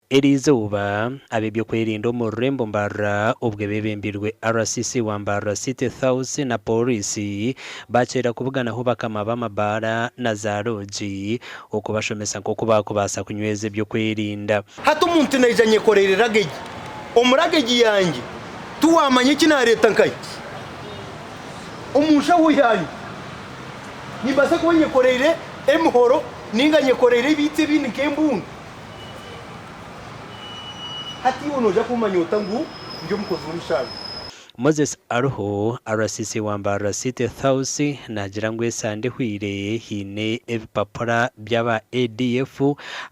Eriizooba, ab'eby'okwerinda omu rurembo Mbarara obwe beebembirwe RCC wa Mbarara City South na Pooriisi baakyera kubuganaho bakama b'amabaara na za loogi okubashomesa nk'oku baakubaasa kunyweza eby'okwerinda. Hati omuntu naija nyekoreire ragegi, omu ragegi yangye tiwamanya eki nareeta nkahi? Omu nshaho yangye nimbaasa kuba nyekoreire emihoro ninga nyekoreire ebiitsi ebindi nk'embundu. Hati iwe noija kumanya ota ngu ndi omukozi w'emishango? Moses Aruho, RCC wa Mbarara City South naagira ngu esande ehweire haine ebipapura by'aba ADF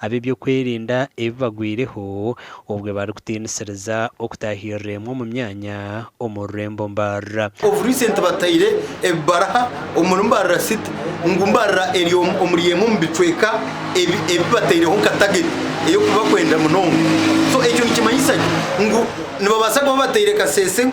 ab'eby'okwerinda ebi bagwireho obwe barikutiinisiriza okutaahirira emwe omu myanya omu rurembo Mbarara. Of recent bataire ebibaraha omuri Mbarara City ngu Mbarara eri omuri emwe omu bicweka ebi bataireho nka target ey'okuba kwenda munonga. So ekyo nikimanyisa ki? Ngu nibabaasa kuba bataire Kasese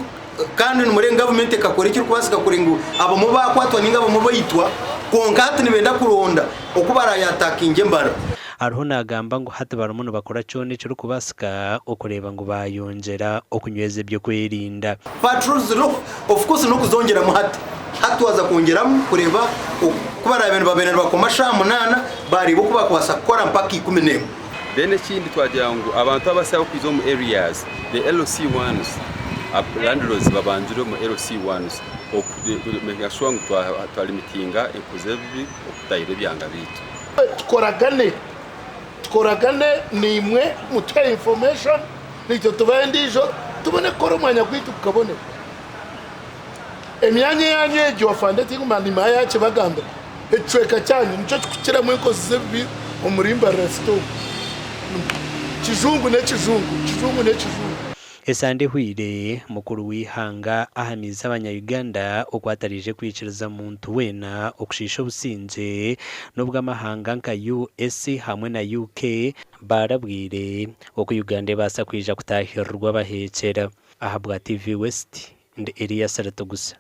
kandi nimureeba ngu gavumenti ekakora ekirikubaasika kureba ngu abamwe baakwatwa ninga abamwe baitwa kwonka hati nibenda kuronda oku baraayatakingye Mbarara. Hariho naagamba ngu hati barimu nibakora kyona ekirikubaasika okureeba ngu baayongyera okunyweza eby'okwerinda. Patrols ziriho of course n'okuzongyeramu hati. Hati twaza kwongyeramu kureeba oku baraabe nibabeera nibakoma shaaha munaana baareeba oku baakubaasa kukora mpaka 11. Then ekindi twagira ngu abantu abasya abakwiza omu areas, the LC ones, landlords babangire omu LC ones oku makinga sure ngu twa limitinga enkozi z'ebibi okutahirira ebyanga byaitu. Tukoragane tukoragane naimwe mutuhe information naitwe tubahe endiijo tubone kukora omwanya gwaitu gukaboneka. Emyanya eyanyu egyo afande tingumanya nimanya yakibagambira ekicweka kyanyu nikyo kikukiramu enkozi z'ebibi omuri Mbarara City omu. Kijungu n'ekijungu, kijungu n'ekijungu. Esande ehweire, mukuru w'eihanga ahamiize abanya-Uganda oku atariije kwikiriza muntu weena okushiisha obusingye n'obw'amahanga nka US hamwe na UK baarabwire oku Uganda ebaasa kwija kutaahirirwa abaheekyera. Ahabwa TV West, ndi Elias Ritugusa.